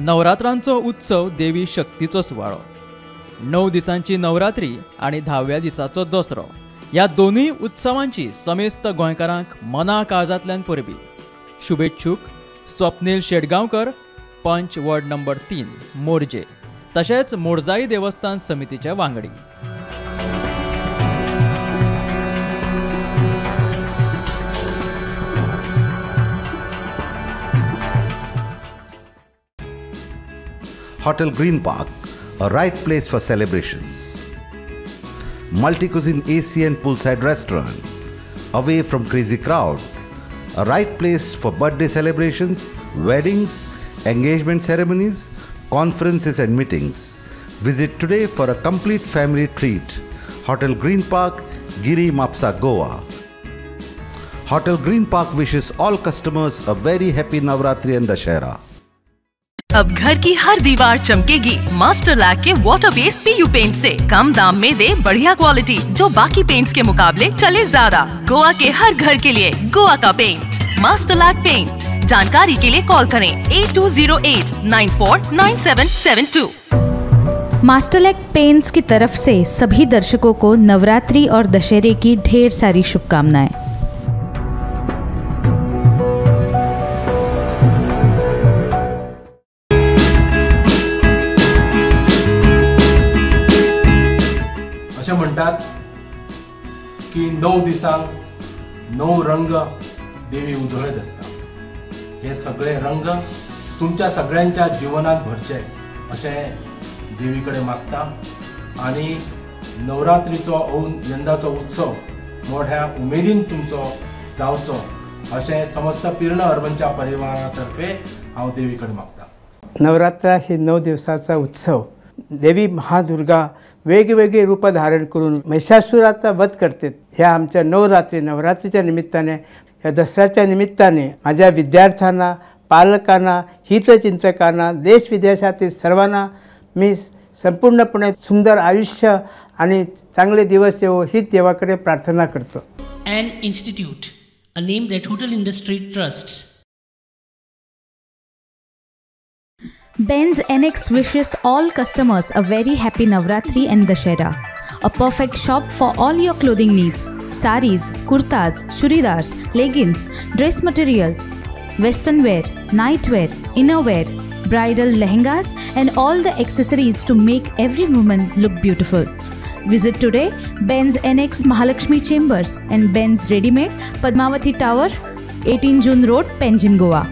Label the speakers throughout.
Speaker 1: नवरात्रांचो उत्सव देवी शक्तीचो सुवाळो. 9 दिसांची नवरात्री आनी 10व्या दिसाचो दसरो ह्या दोनूय उत्सवांची समेस्त गोंयकारांक मना काळजांतल्यान परबी. शुभेच्छुक स्वप्नील शेटगांवकर, पंच वॉर्ड नंबर 3 मोरजे, तशेंच मोरजाई देवस्थान समितीचे वांगडी.
Speaker 2: Hotel Green Park, a right place for celebrations. Multi-cuisine AC and poolside restaurant, away from crazy crowd. A right place for birthday celebrations, weddings, engagement ceremonies, conferences and meetings. Visit today for a complete family treat. Hotel Green Park, Giri Mapsa, Goa. Hotel Green Park wishes all customers a very happy Navratri and Dashera.
Speaker 3: अब घर की हर दीवार चमकेगी master lac के water based PU paint से। कम दाम में दे बढ़िया क्वालिटी, जो बाकी पेंट्स के मुकाबले चले ज्यादा। गोवा के हर घर के लिए गोवा का पेंट मास्टर लैक पेंट। जानकारी के लिए कॉल करें 8208949772।
Speaker 4: मास्टर लैक पेंट्स की तरफ से सभी दर्शकों को नवरात्रि और दशहरे की ढेर सारी शुभकामनाएं।
Speaker 5: अशें म्हणटात की 9 दिसांक 9 रंग देवी उधळत आसता. हे सगळे रंग तुमच्या सगळ्यांच्या जिवनात भरचे अशें देवी कडेन मागता आनी नवरात्रीचो यंदाचो उत्सव मोठ्या उमेदीन तुमचो जावचो अशें समस्त पिर्ण अर्बनच्या परिवारा तर्फे हांव देवी कडेन मागता.
Speaker 6: नवरात्र ही 9 दिवसाचा उत्सव. देवी महादुर्गा वेगवेगळे रूप धारण करून महिषासुराचा वध करते. ह्या आमच्या नवरात्रीच्या निमित्ताने, ह्या दसऱ्याच्या निमित्ताने माझ्या विद्यार्थ्यांना, पालकांना, हितचिंतकांना, देश विदेशातील सर्वांना मी संपूर्णपणे सुंदर आयुष्य आणि चांगले दिवस येवो ही देवाकडे प्रार्थना करतो.
Speaker 7: An institute, a name that hotel industry trusts.
Speaker 4: Benz NX wishes all customers a very happy Navratri and Dashera. A perfect shop for all your clothing needs. Saris, kurtas, churidars, leggings, dress materials, western wear, night wear, inner wear, bridal lehengas and all the accessories to make every woman look beautiful. Visit today Benz NX Mahalakshmi Chambers and Benz Readymade, Padmavati Tower, 18 June Road, Panjim, Goa.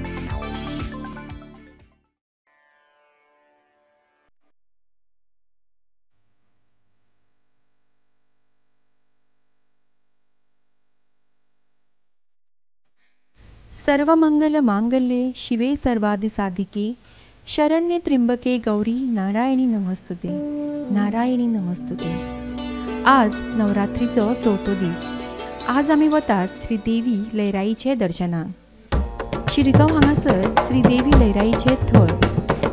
Speaker 8: Sarvamangal मांगल्ये शिवे सर्वाधिसाधिके शरण्ये त्र्यंबके गौरी नारायणी नमस्तुते, नारायणी नमस्तुते. आज नवरात्रीचो चवथो दीस. आज आमी वतात श्री देवी लयराईचे दर्शनाक. शिरगांव हांगासर श्री देवी लयराईचे थळ.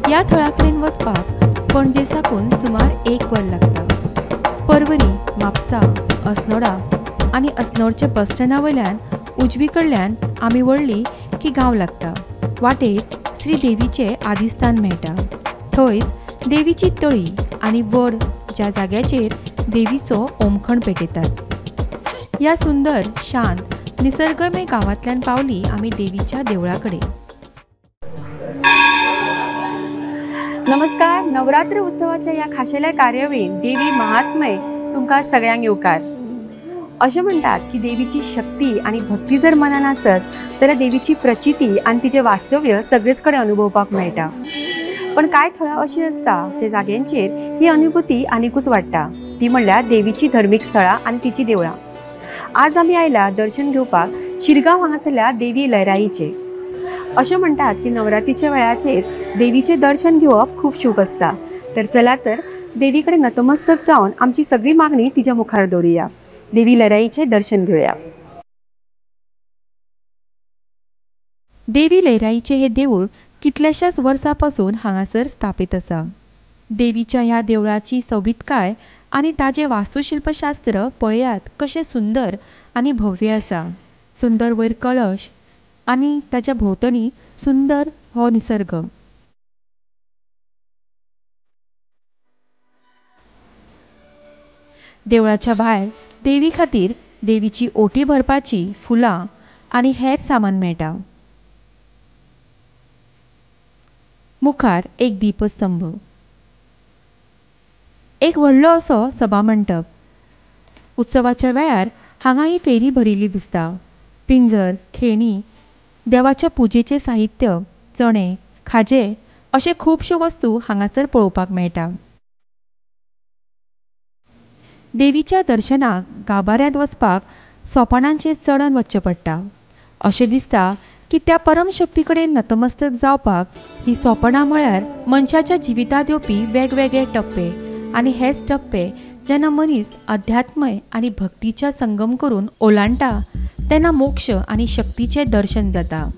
Speaker 8: ह्या थळा कडेन वचपाक पणजे साकून सुमार 1 वर लागता. परवरी, म्हापसा, अस्नोडा आनी अस्नोडच्या बस स्टँडा वयल्यान उजवी कडल्यान आमी वळ्ळी की गांव लागता. वाटेर श्री देवीचे आदिस्थान मेळटा. थंयच देवीची तळी आनी वड ज्या जाग्याचेर देवीचो ओमखण पेटयतात. ह्या सुंदर शांत निसर्गमय गांवांतल्यान पावली आमी देवीच्या देवळा कडेन. नमस्कार. नवरात्र उत्सवाच्या ह्या खाशेल्या कार्यावळीन देवी महात्मय तुमकां सगळ्यांक येवकार. अशें म्हणटात की देवीची शक्ती आनी भक्ती जर मनान आसत जाल्यार देवीची प्रचिती आनी तिचें वास्तव्य सगळेच कडेन अनुभवपाक मेळटा. पण कांय थळां अशीं आसता त्या जाग्यांचेर ही अनुभूती आनीकूच वाडटा. ती म्हणल्यार देवीची धर्मीक स्थळां आनी तिची देवळां. आज आमी आयला दर्शन घेवपाक शिरगांव हांगासरल्या देवी लयराईचे. अशें म्हणटात की नवरात्रीच्या वेळाचेर देवीचें दर्शन घेवप खूब शुभ आसता. तर चला तर देवी कडेन नतमस्तक जावन आमची सगळी मागणी तिच्या मुखार दवरुया. देवी लयराईचे दर्शन घेवया. देवी लयराईचे हे देवूळ कितल्याशाच वर्सां पासून हांगासर स्थापीत आसा. देवीच्या ह्या देवळाची सोबीतकाय आनी ताजें वास्तुशिल्पशास्त्र पळयात कशें सुंदर आनी भव्य आसा. सुंदर वयर कळश आनी ताच्या भोंवतणी सुंदर हो निसर्ग. देवळाच्या भायर देवी खातीर देवीची ओटी भरपाची फुलां आनी हेर सामान मेळटा. मुखार एक दीपस्तंभ, एक व्हडलो असो सभामंडप. उत्सवाच्या वेळार हांगा ही फेरी भरिल्ली दिसता. पिंजर, खेणी, देवाच्या पुजेचें साहित्य, चणे, खाजें अशे खुबश्यो वस्तू हांगासर पळोवपाक मेळटा. देवीच्या दर्शनाक गाभाऱ्यांत वचपाक सोपाणांचेर चडून वचचें पडटा. अशें दिसता की त्या परमशक्ती कडेन नतमस्तक जावपाक ही सोपणां म्हळ्यार मनशाच्या जिवितांत येवपी वेगवेगळे टप्पे आनी हेच टप्पे जेन्ना मनीस अध्यात्मय आनी भक्तीच्या संगम करून ओलांडटा तेन्ना मोक्ष आनी शक्तीचें दर्शन जाता.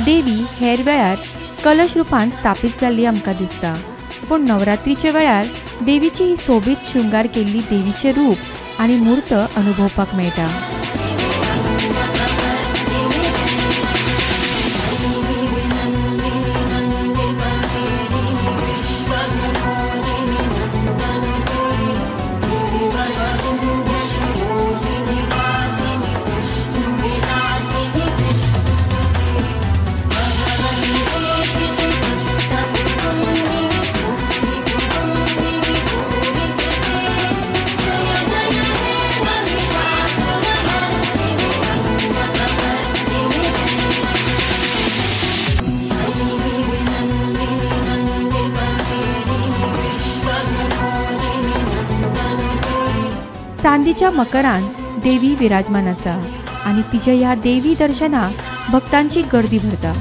Speaker 8: देवी हेर वेळार कलश रुपान स्थापीत जाल्ली आमकां दिसता, पूण नवरात्रीच्या वेळार देवीची ही सोबीत शृंगार केल्ली देवीचें रूप आनी मूर्त अनुभवपाक मेळटा. चांदीच्या मकरान देवी विराजमान आसा आनी तिच्या ह्या देवी दर्शनाक भक्तांची गर्दी भरता.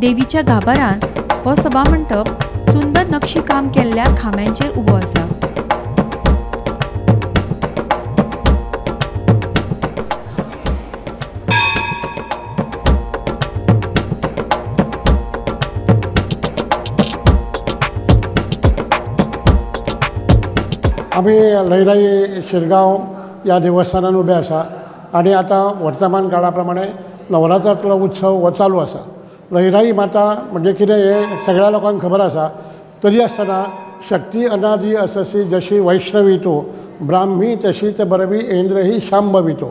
Speaker 8: देवीच्या गाभारान हो सभामंडप सुंदर नक्षीकाम केल्ल्या खांब्यांचेर उबो आसा.
Speaker 9: आमी लयराई शिरगांव ह्या देवस्थानान उबे आसा आनी आतां वर्तमान काळा प्रमाणे नवरात्रांतलो उत्सव हो चालू आसा. लयराई माता म्हणजे कितें हें सगळ्या लोकांक खबर आसा, तरी आसतना शक्ती अनादी अससी जशी वैष्णवी तो ब्राह्मी तशीच बरवी इंद्र ही शांभवी तो,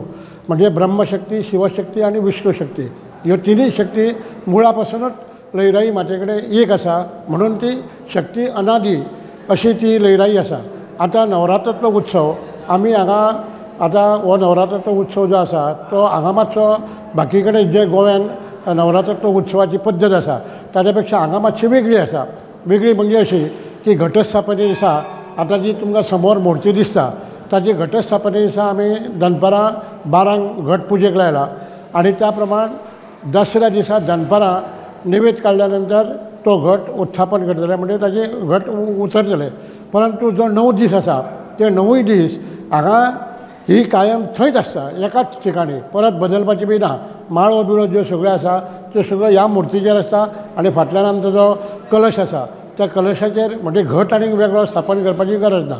Speaker 9: म्हणजे ब्रह्मशक्ती, शिवशक्ती आनी विष्णुशक्ती ह्यो तिनूय शक्ती मुळा पासूनच लयराई माते कडेन एक आसा, म्हणून ती शक्ती अनादी अशी ती लयराई आसा. आतां नवरात्रांतलो उत्सव आमी हांगा आतां हो नवरात्रांतलो उत्सव जो आसा तो हांगा मातसो बाकी कडेन जे गोव्यान नवरात्रांतलो उत्सवाची पद्दत आसा ताच्या पेक्षा हांगा मातशी वेगळी आसा. वेगळी म्हणजे अशी की घटस्थापने दिसा आतां जी तुमकां समोर मूर्ती दिसता ताची घटस्थापने दिसा आमी दनपारां 12 घट पुजेक लायला आनी त्या प्रमाण दसऱ्या दिसा दनपारां नैवेद्य काडल्या नंतर तो घट उत्थापन करतले, म्हणजे ताजे घट उतरतले. परंतु जो 9 दीस आसा ते 9 दीस हांगा ही कायम थंयच आसता एकाच ठिकाणी, परत बदलपाची बी ना. माळो बिळो ज्यो सगळ्यो आसा त्यो सगळ्यो ह्या मुर्तीचेर आसता आनी फाटल्यान आमचो जो कलश आसा त्या कलशाचेर म्हणजे घट आनीक वेगळो स्थापन करपाची गरज ना.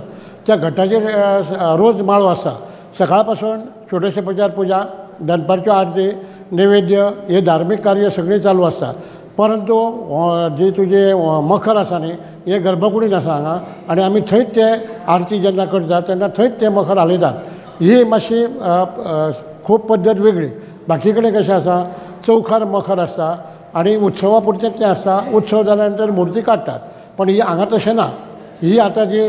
Speaker 9: त्या घटाचेर रोज माळो आसता. सकाळ पासून षोडशोपचार पुजा, दनपारच्यो आरती, नैवेद्य हे धार्मीक कार्य सगळें चालू आसता. परंतु जी तुजें मखर आसा न्ही हे गर्भकुडीन आसा हांगा आनी आमी थंयच ते आरती जेन्ना करता तेन्ना थंयच ते मखर हालयतात. ही मातशी खूब पद्दत वेगळी. बाकी कडेन कशें आसा चौखार मखर आसता आनी उत्सवा पुरतें तें आसता, उत्सव जाल्या नंतर मुर्ती काडटात. पण ही हांगा तशें ना. ही आतां जी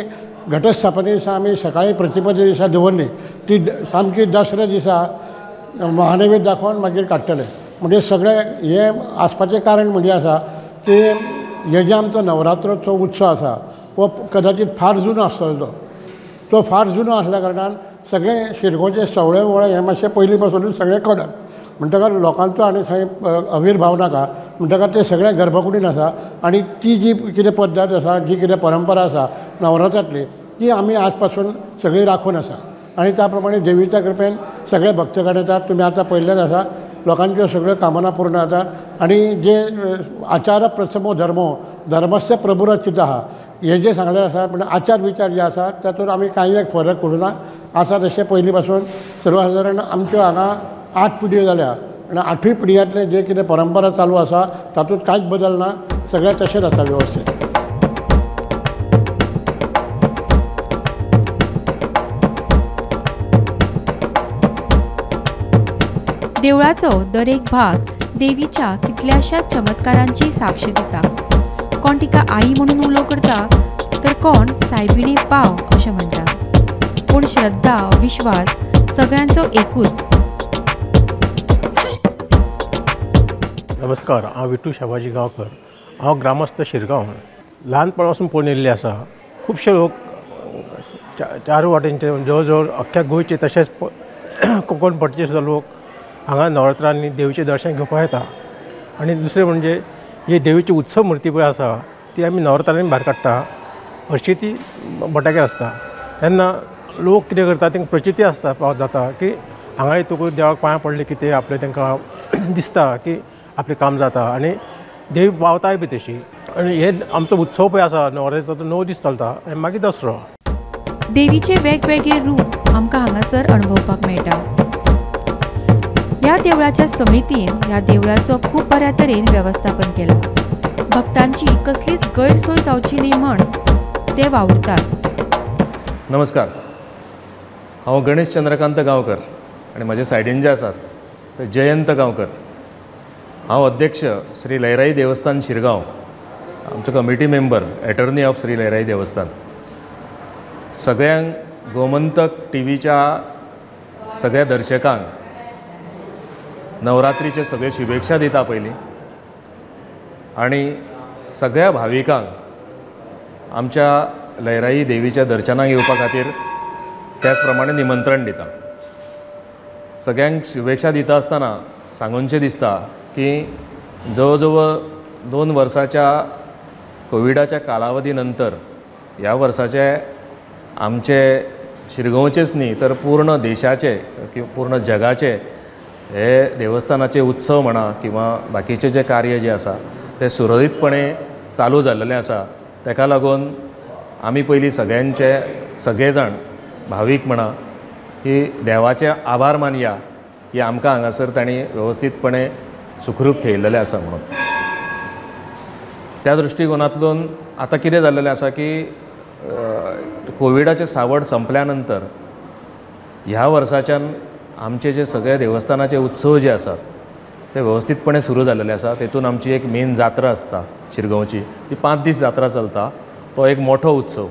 Speaker 9: घटस्थापने दिसा आमी सकाळी प्रतिपदे दिसा दवरली ती सामकी दसऱ्या दिसा महानैवेद्य दाखोवन मागीर काडटले. म्हणजे सगळे हे आसपाचें कारण म्हणजे आसा की हे जे आमचो नवरात्रोचो उत्सव आसा हो कदाचित फार जुनो आसतलो. तो फार जुनो आसल्या कारणान सगळे शिरगोचे सवळे वळे हे मातशे पयलीं पासून सगळे कडक म्हणटकच लोकांचो आनी सामकी अविर्भाव नाका म्हणटकच ते सगळे गर्भकुडीन आसा आनी ती जी कितें पद्दत आसा, जी कितें परंपरा आसा नवरात्रांतली ती आमी आज पासून सगळी राखून आसा आनी त्या प्रमाणे देवीच्या कृपेन सगळे भक्तगण येतात. तुमी आतां पळयल्लेच आसा, लोकांच्यो सगळ्यो कामना पूर्ण जातात आनी जे आचार प्रथमो धर्मो धर्मस्य प्रभुरचितः हे जे सांगलें आसा, म्हणजे आचार विचार जे आसा तातूंत आमी कांय एक फरक करूं ना आसा तशें पयलीं पासून सर्वसादारण आमच्यो हांगा 8 पिढयो जाल्या आनी 8ूय पिढयांतले जे कितें परंपरा चालू आसा तातूंत कांयच बदल ना, सगळें तशेंच आसा वेवस्थीत.
Speaker 8: देवळाचो दरेक भाग देवीच्या कितल्याशाच चमत्कारांची साक्ष दिता. कोण तिका आई म्हणून उलो करता तर कोण सायबिणी पाव अशें म्हणटा, पूण श्रद्धा विश्वास सगळ्यांचो एकूच.
Speaker 10: नमस्कार, हांव विठू शाबाजी गांवकर, हांव ग्रामस्थ शिरगांव. ल्हानपणा पासून पळोवन येयल्ले आसा. खुबशे लोक चार वाटेनचे जवळ जवळ अख्ख्या गोंयचे तशेंच कोंकण पट्टीचे सुद्दां लोक हांगा नवरात्रांनी देवीचें दर्शन घेवपाक येता. आनी दुसरें म्हणजे ही देवीची उत्सव मुर्ती पळय आसा ती आमी नवरात्रांनी भायर काडटा. हरशीं ती बटाक्यार आसता तेन्ना लोक कितें करता, तांकां प्रचिती आसता जाता की हांगा येतकूच देवाक पांयां पडले की ते आपलें तांकां दिसता की आपलें काम जाता आनी देवी पावताय बी तशी. आनी हे आमचो उत्सव पळय आसा नवरात्रीचो तो 9 दीस चलता आनी मागीर दसरो.
Speaker 8: देवीचे वेगवेगळे रूप आमकां हांगासर अणभवपाक मेळटा. ह्या देवळाच्या समितीन ह्या देवळाचो खूब बऱ्या तरेन वेवस्थापन केलां. भक्तांची कसलीच गैरसोय जावची न्ही म्हण ते वावुरतात.
Speaker 11: नमस्कार, हांव गणेश चंद्रकांत गांवकर आनी म्हजे सायडीन जे आसात ते जयंत गांवकर. हांव अध्यक्ष श्री लयराई देवस्थान शिरगांव, आमचो committee member, attorney of Shri Lairai Devasthan. सगळ्यांक गोमंतक टीव्हीच्या सगळ्या दर्शकांक नवरात्रीचे सगळे शुभेच्छा दिता पयलीं आनी सगळ्या भाविकांक आमच्या लयराई देवीच्या दर्शनाक येवपा खातीर त्याच प्रमाणे निमंत्रण दिता. सगळ्यांक शुभेच्छा दिता आसतना सांगूनचें दिसता की जवळ जवळ 2 वर्साच्या कोविडाच्या कालावधी नंतर ह्या वर्साचे आमचे शिरगांवचेच न्ही तर पूर्ण देशाचे किंवा पूर्ण जगाचे हे देवस्थानाचे उत्सव म्हणा किंवा बाकीचे जे कार्य जे आसा ते सुरळीतपणे चालू जाल्लेलें आसा. ताका लागून आमी पयलीं सगळ्यांचे सगळे जाण भावीक म्हणा की देवाचे आभार मानया की आमकां हांगासर तांणी वेवस्थीतपणे सुखरूप थेयल्लेलें आसा म्हणून. त्या दृश्टिकोनांतल्यान आतां कितें जाल्लेलें आसा की कोविडाचें सावट संपल्या नंतर ह्या वर्साच्यान आमचे जे सगळे देवस्थानाचे उत्सव जे आसात ते वेवस्थीतपणे सुरू जाल्लेले आसा. तेतून आमची एक मेन जात्रा आसता शिरगांवची, ती 5 दीस जात्रा चलता, तो एक मोठो उत्सव.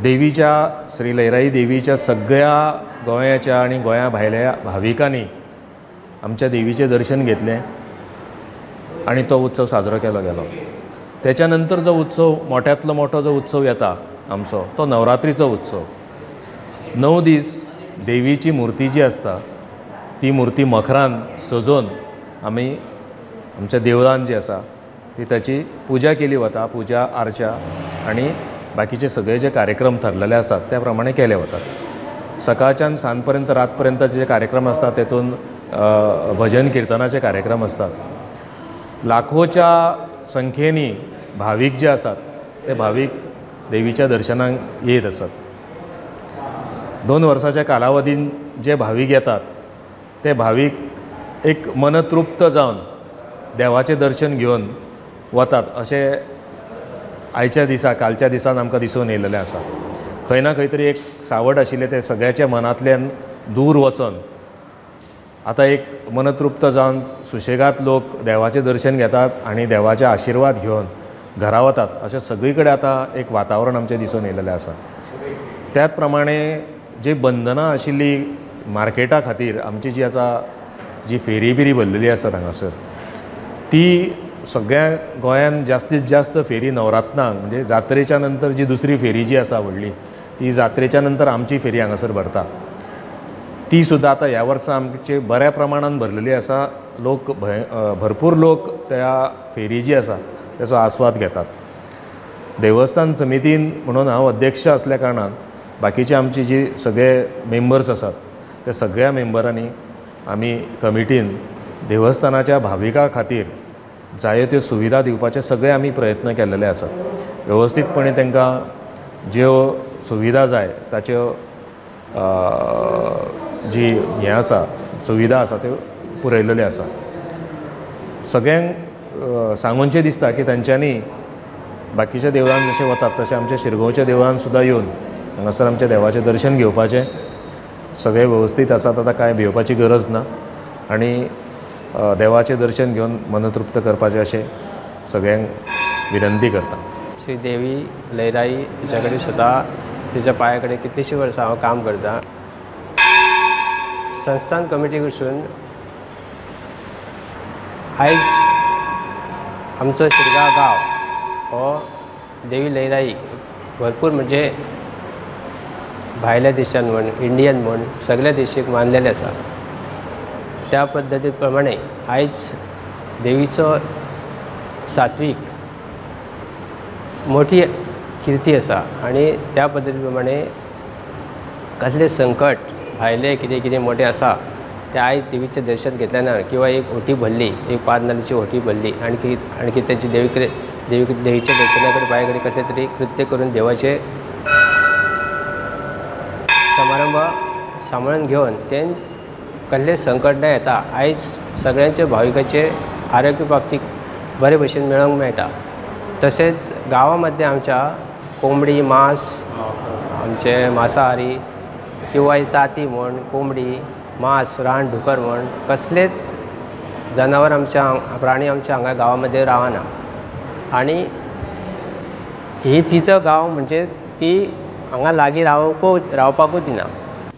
Speaker 11: देवीच्या श्री लयराई देवीच्या सगळ्या गोंयाच्या आनी गोंया भायल्या भाविकांनी आमच्या देवीचें दर्शन घेतलें आनी तो उत्सव साजरो केलो गेलो. त्याच्या नंतर जो उत्सव मोठ्यांतलो मोठो जो उत्सव येता आमचो तो नवरात्रीचो उत्सव. 9 दीस देवीची मुर्ती जी आसता ती मुर्ती मखरान सजोवन आमी आमच्या देवळान जी आसा ती ताची पुजा केली वता, पुजा आरच्या आनी बाकीचे सगळे जे कार्यक्रम ठरलेले आसात त्या प्रमाणे केले वतात. सकाळच्यान सांजपर्यंत रातपर्यंत जे कार्यक्रम आसतात तेतून भजन किर्तनाचे कार्यक्रम आसतात. लाखोच्या संख्येनी भावीक जे आसात ते भावीक देवीच्या दर्शनाक येत आसात. 2 वर्साच्या कालावधीन जे भावीक येतात ते भावीक एक मनतृप्त जावन देवाचें दर्शन घेवन वतात अशें आयच्या दिसा कालच्या दिसान आमकां दिसून येयलेलें आसा. खंय ना खंय तरी एक सावट आशिल्लें तें सगळ्याच्या मनांतल्यान दूर वचोन आतां एक मनतृप्त जावन सुशेगाद लोक देवाचें दर्शन घेतात आनी देवाचे आशिर्वाद घेवन घरा वतात अशें सगळी कडेन आतां एक वातावरण आमचें दिसून येयलेलें आसा. त्याच प्रमाणे जी बंधनां आशिल्ली मार्केटा खातीर आमची जी आतां जी फेरी बिरी भरलेली आसा हांगासर ती सगळ्या गोंयांत जास्तीत जास्त फेरी नवरात्रांक म्हणजे जात्रेच्या नंतर जी दुसरी फेरी जी आसा व्हडली ती जात्रेच्या नंतर आमची फेरी हांगासर भरता ती सुद्दां आतां ह्या वर्सा आमचे बऱ्या प्रमाणान भरलेली आसा. लोक भरपूर लोक त्या फेरी जी आसा तेचो आस्वाद घेतात. देवस्थान समितीन म्हणून हांव अध्यक्ष आसल्या कारणान बाकीचे आमची जी सगळे मेंबर्स आसात त्या सगळ्या मेंबरांनी आमी कमिटीन देवस्थानाच्या भाविकां खातीर जायो त्यो सुविधा दिवपाचे सगळे आमी प्रयत्न केल्लेले आसात. वेवस्थीतपणे तांकां ज्यो सुविधा जाय ताच्यो जी हें आसा सुविधा आसा त्यो पुरयलेल्यो आसा. सगळ्यांक सांगूनचें दिसता की तांच्यांनी बाकीच्या देवळान जशें वतात तशें आमच्या शिरगांवच्या देवळान सुद्दां येवन हांगासर आमच्या देवाचें दर्शन घेवपाचें. सगळें वेवस्थीत आसात, आतां कांय भिवपाची गरज ना आनी देवाचें दर्शन घेवन मनतृप्त करपाचें अशें सगळ्यांक विनंती करता.
Speaker 12: श्री देवी लयराई तिच्या कडेन स्वता तिच्या पांया कडेन कितलींशीं वर्सां हांव काम करतां. संस्थान कमिटी कडसून आयज आमचो शिरगांव गांव हो देवी लयराई भरपूर म्हणजे भायल्या देशान म्हण इंडियन म्हण सगळ्या देशीक मानलेले आसा. त्या पद्दती प्रमाणे आयज देवीचो सात्वीक मोठी किर्ती आसा आनी त्या पद्दती प्रमाणे कसलें संकट भायले कितें कितें मोठें आसा तें आयज देवीचें दर्शन घेतलें ना किंवा एक होटी भरली, एक पांच नाल्लाची होटी भरली आणखी आणखी ताची देवी देवीच्या दर्शना कडेन पांया कडेन कसलें तरी कृत्य करून देवाचें समारंभ सांबाळून घेवन तें कसलें संकट न येता आयज सगळ्यांचे भाविकाचे आरोग्य प्राप्तीक बरे भशेन मेळोंक मेळटा. तशेंच गांवा मदें आमच्या कोंबडी मांस आमचे मांसाहारी किंवा ताती म्हण कोंबडी मांस रान डुकर म्हण कसलेच जनावर आमच्या प्राणी आमच्या हांगा गांवा मदें रावना आनी ही तिचो गांव म्हणजे ती हांगा लागीं रावपाकूच दिना.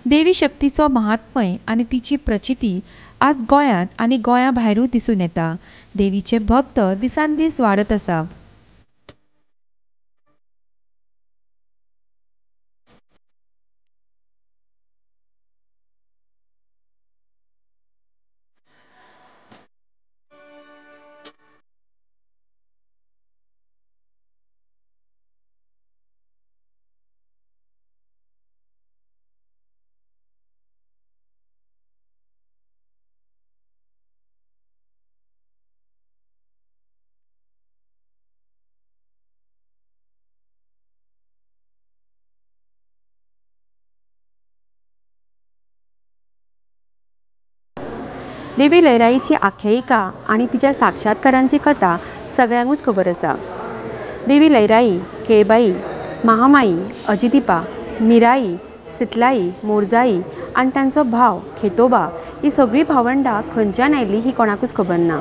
Speaker 8: देवी शक्तीचो महात्मय आनी तिची प्रचिती आज गोंयांत आनी गोंया भायरूय दिसून येता. देवीचे भक्त दिसान दीस वाडत आसा. देवी लयराईची आख्यायिका आनी तिच्या साक्षात्कारांची कथा सगळ्यांकूच खबर आसा. देवी लयराई, केळबाई, महामाई, अजिदीपा, मिराई, सितलाई, मोरजाई आनी तांचो भाव खेतोबा ही सगळीं भावंडां खंयच्यान आयलीं ही कोणाकूच खबर ना,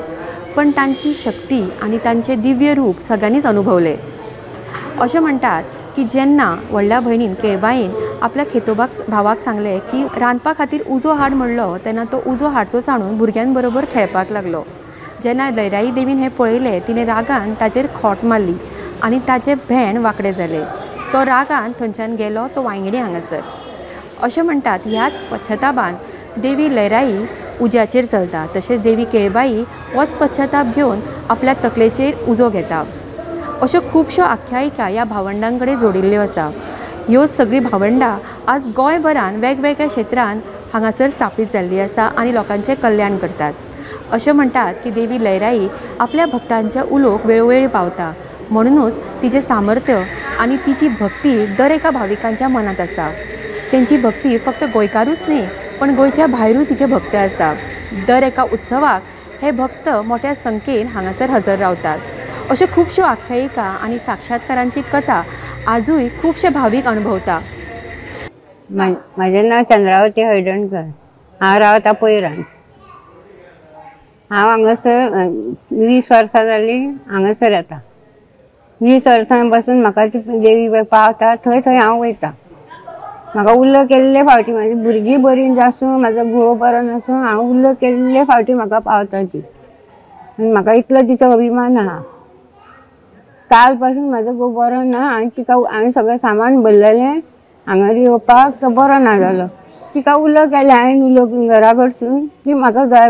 Speaker 8: पण तांची शक्ती आनी तांचें दिव्य रूप सगळ्यांनीच अनुभवलें. अशें म्हणटात की जेन्ना व्हडल्या भयणीन केळबाईन आपल्या खेतोबाक भावाक सांगलें की रांदपा खातीर उजो हाड म्हणलो तेन्ना तो उजो हाडचो सांडून भुरग्यां बरोबर खेळपाक लागलो. जेन्ना लयराई देवीन हें पळयलें तिणें रागान ताचेर खोट मारली आनी ताचें भेंड वांकडें जालें. तो रागान थंयच्यान गेलो तो वांयगणी हांगासर. अशें म्हणटात ह्याच पश्चातापान देवी लयराई उज्याचेर चलता, तशेंच देवी केळबाई होच पश्चाताप घेवन आपल्या तकलेचेर उजो घेता. अश्यो खुबश्यो आख्यायिका ह्या भावंडां कडेन जोडिल्ल्यो आसा. ह्यो सगळीं भावंडां आज गोंयभरान वेगवेगळ्या क्षेत्रान हांगासर स्थापीत जाल्ली आसा आनी लोकांचें कल्याण करतात. अशें म्हणटात की देवी लयराई आपल्या भक्तांच्या उलोक वेळोवेळी पावता, म्हणुनूच तिचें सामर्थ्य आनी तिची भक्ती दर एका भाविकांच्या मनांत आसा. तेंची भक्ती फक्त गोंयकारूच न्ही पण गोंयच्या भायरूय तिचे भक्त आसा. दर एका उत्सवाक हे भक्त मोठ्या संख्येन हांगासर हजर रावतात. अश्यो खुबश्यो आख्यायिका आनी साक्षात्कारांची कथा आजूय खुबशे भावीक अणभवता.
Speaker 13: म्हाजें नांव चंद्रावती हळदणकर. हांव रावता पयरान. हांव हांगासर 20 वर्सां जालीं हांगासर येता. 20 वर्सां पासून म्हाका ती देवी पावता थंय थंय हांव वयता. म्हाका उल्लो केल्ले फावटी म्हाजी भुरगीं बरीं आसूं, म्हाजो घोव बरो नासूं, हांव उल्लो केल्ले फावटी म्हाका पावता ती. आनी म्हाका इतलो तिचो अभिमान आहा. काल पासून म्हाजो घोव बरो ना आनी तिका हांवें सगळें सामान भरलेलें हांगा येवपाक, तो बरो ना जालो. तिका उलो केलें हांवें, उलो घरा कडसून की म्हाका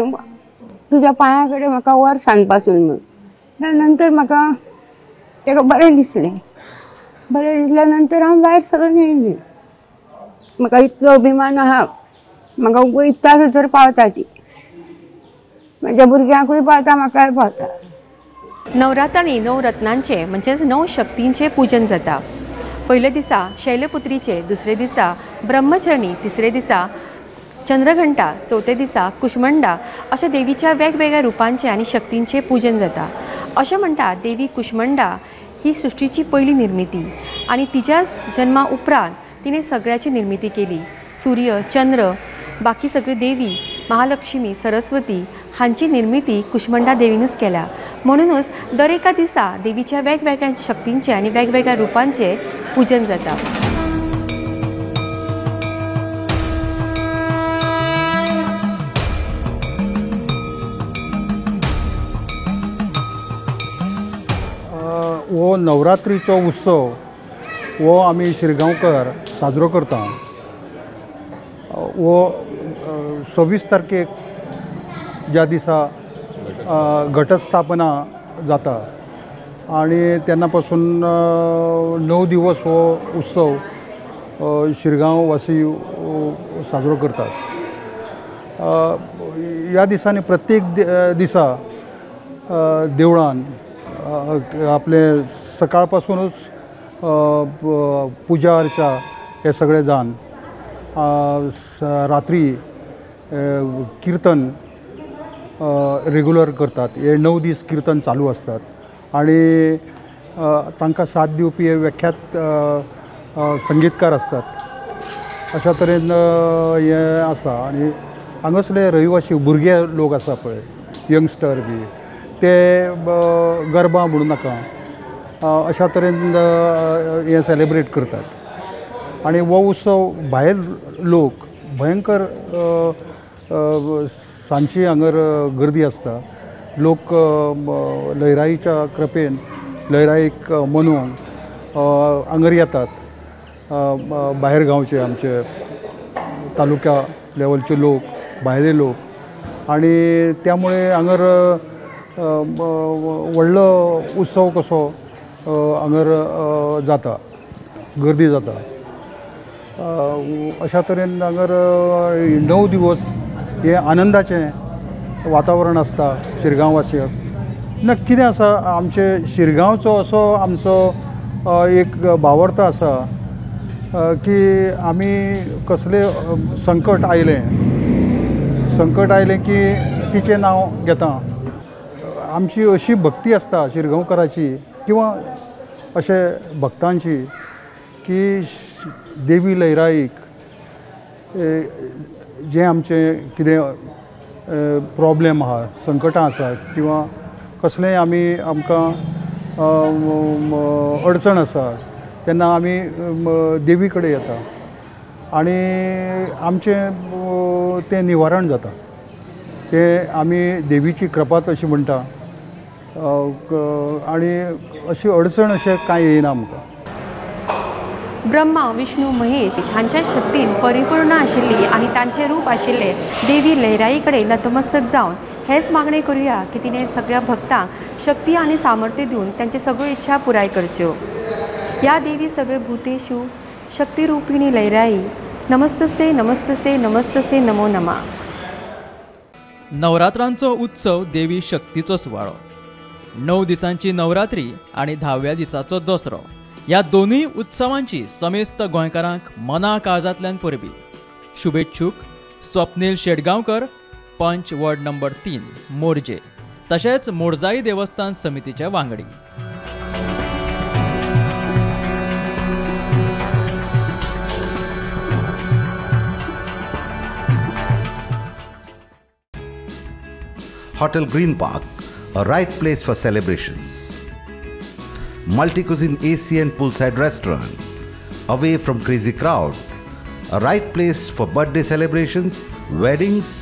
Speaker 13: तुज्या पांया कडेन म्हाका व्हर सांजपासून म्हूण. त्या नंतर म्हाका ताका बरें दिसलें. बरें दिसल्या नंतर हांव भायर सरून येयली. म्हाका इतलो अभिमान आहा, म्हाका वयता थंयसर पावता ती. म्हाज्या भुरग्यांकूय पावता, म्हाकाय पावता.
Speaker 8: नवरात्रांनी 9 रत्नांचें म्हणजेच 9 शक्तींचें पूजन जाता. पयल्या दिसा शैलपुत्रीचे, दुसरे दिसा ब्रह्मचरणी, तिसरे दिसा चंद्रघंटा, चवथे दिसा कुष्मंडा अशा देवीच्या वेगवेगळ्या रुपांचें आनी शक्तींचें पूजन जाता. अशें म्हणटात देवी कुष्मंडा ही सृश्टीची पयली निर्मिती आनी तिच्याच जन्मा उपरांत तिणें सगळ्याची निर्मिती केली. सूर्य, चंद्र, बाकी सगळी देवी, महालक्ष्मी, सरस्वती हांची निर्मिती कुष्मंडा देवीनूच केल्या. म्हणूनच दर एका दिसा देवीच्या वेगवेगळ्या शक्तींचें आनी वेगवेगळ्या रुपांचें पूजन जाता.
Speaker 14: हो नवरात्रीचो उत्सव हो आमी शिरगांवकर साजरो करता. हो 26 तारखेक ज्या दिसा घटस्थापना जाता आनी तेन्ना पासून 9 दिवस हो उत्सव शिरगांव वासी साजरो करतात. ह्या दिसांनी प्रत्येक दिसा देवळान आपले सकाळ पासूनच पुजा अर्चा हे सगळे जावन रात्री कीर्तन रेगुलर करतात. हे 9 दीस कीर्तन चालू आसतात आनी तांकां साथ दिवपी हे व्याख्यात संगीतकार आसतात. अशा तरेन हें आसा. आनी हांगासले रहिवासी भुरगे लोक आसा पळय, यंगस्टर बी, ते गरबा म्हणू नाका अशा तरेन हें सेलिब्रेट करतात. आनी हो उत्सव भायर लोक भयंकर सांजची हांगर गर्दी आसता. लोक लयराईच्या कृपेन लयराईक मनोवंक हांगर येतात. भायर गांवचे आमचे तालुक्या लेवलचे लोक, भायले लोक, आनी त्यामुळे हांगर व्हडलो उत्सव कसो हांगर जाता, गर्दी जाता. अशा तरेन हांगर 9 दिवस हे आनंदाचें वातावरण आसता शिरगांववासियांक. ना कितें आसा, आमचे शिरगांवचो असो आमचो एक भावार्थ आसा की आमी कसलें संकट आयलें, संकट आयलें की तिचें नांव घेता. आमची अशी भक्ती आसता शिरगांवकाराची किंवा अशे भक्तांची की देवी लयराईक जें आमचें कितें प्रॉब्लेम आहा, संकटां आसा किंवा कसलेंय आमी आमकां अडचण आसा तेन्ना आमी देवी कडेन येता आनी आमचें तें निवारण जाता. तें आमी देवीची कृपाच अशी म्हणटा आनी अशी अडचण अशें कांय येयना आमकां.
Speaker 8: ब्रह्मा, विष्णू, महेश हांच्या शक्तीन परिपूर्ण आशिल्ली आनी तांचें रूप आशिल्लें देवी लयराई कडेन नतमस्तक जावन हेच मागणें करुया की तिणें सगळ्या भक्तांक शक्ती आनी सामर्थ्य दिवन तांची सगळ्यो इच्छा पुराय करच्यो. या देवी सगळे भूतेषु शक्तिरूपिणी लयराई नमस्तस्ते नमस्तस्ते नमस्तस्ते नमो नमः.
Speaker 1: नवरात्रांचो उत्सव देवी शक्तीचो सुवाळो. 9 दिसांची नवरात्री आनी 10व्या दिसाचो दसरो ह्या दोनूय उत्सवांची समेस्त गोंयकारांक मना काळजांतल्यान परबी. शुभेच्छुक स्वप्नील शेटगांवकर, पंच वॉर्ड नंबर 3 मोरजे तशेंच मोरजाई देवस्थान समितीचे वांगडी.
Speaker 2: Hotel Green Park, a right place for celebrations. Multi-cuisine AC and poolside restaurant, away from crazy crowd. A right place for birthday celebrations, weddings,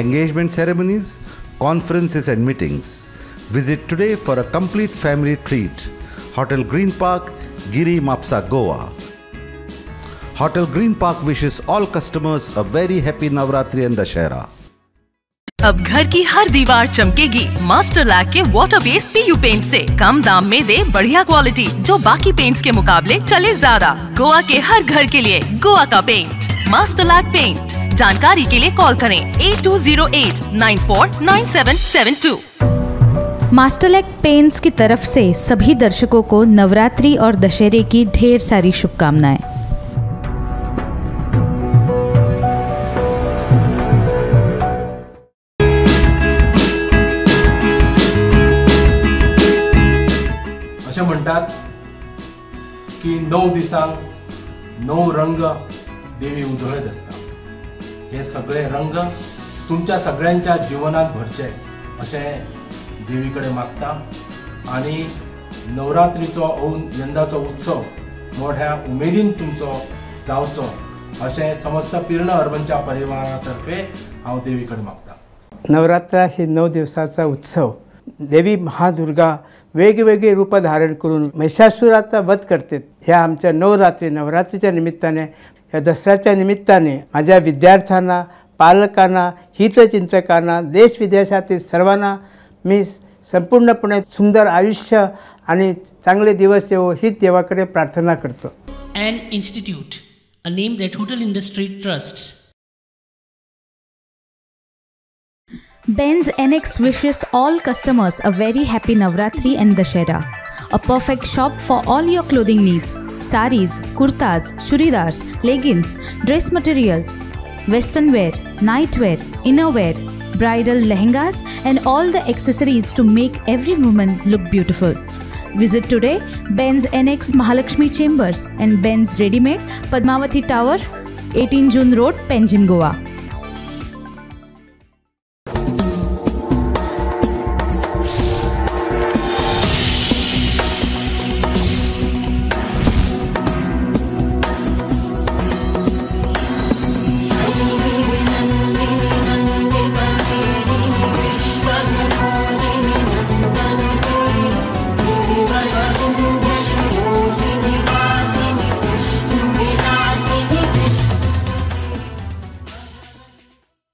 Speaker 2: engagement ceremonies, conferences and meetings. Visit today for a complete family treat. Hotel Green Park, Giri, Mapsa, Goa. Hotel Green Park wishes all customers a very happy Navratri and Dashera.
Speaker 3: अब घर की हर दीवार चमकेगी master lac के water based PU paint से। कम दाम में दे बढ़िया क्वालिटी, जो बाकी पेंट्स के मुकाबले चले ज्यादा। गोवा के हर घर के लिए गोवा का पेंट मास्टर लैक पेंट। जानकारी के लिए कॉल करें 8208949772।
Speaker 4: मास्टर लैक पेंट्स की तरफ से सभी दर्शकों को नवरात्रि और दशहरे की ढेर सारी शुभकामनाएं।
Speaker 5: अशें म्हणटात की 9 दिसांक 9 रंग देवी उधळत आसता. हे सगळे रंग तुमच्या सगळ्यांच्या जिवनात भरचे अशें देवी कडेन मागता आनी नवरात्रीचो यंदाचो उत्सव मोठ्या उमेदीन तुमचो जावचो अशें समस्त पिर्ण अर्बनच्या परिवारा तर्फे हांव देवी कडेन मागता.
Speaker 6: नवरात्र ही 9 दिवसाचा उत्सव. देवी महादुर्गा वेगवेगळी रूपं धारण करून महिषासुराचा वध करते. ह्या आमच्या नवरात्री नवरात्रीच्या निमित्ताने, ह्या दसऱ्याच्या निमित्ताने माझ्या विद्यार्थ्यांना, पालकांना, हितचिंतकांना, देश विदेशातील सर्वांना मी संपूर्णपणे सुंदर आयुष्य आणि चांगले दिवस येवो हीच देवाकडे प्रार्थना करतो.
Speaker 7: An institute, a name that hotel industry trusts.
Speaker 4: Benz NX wishes all customers a very happy Navratri and Dashera. A perfect shop for all your clothing needs. Saris, kurtas, churidars, leggings, dress materials, western wear, night wear, inner wear, bridal lehengas and all the accessories to make every woman look beautiful. Visit today Benz NX Mahalakshmi Chambers and Benz Readymade, Padmavati Tower, 18 June Road, Panjim, Goa.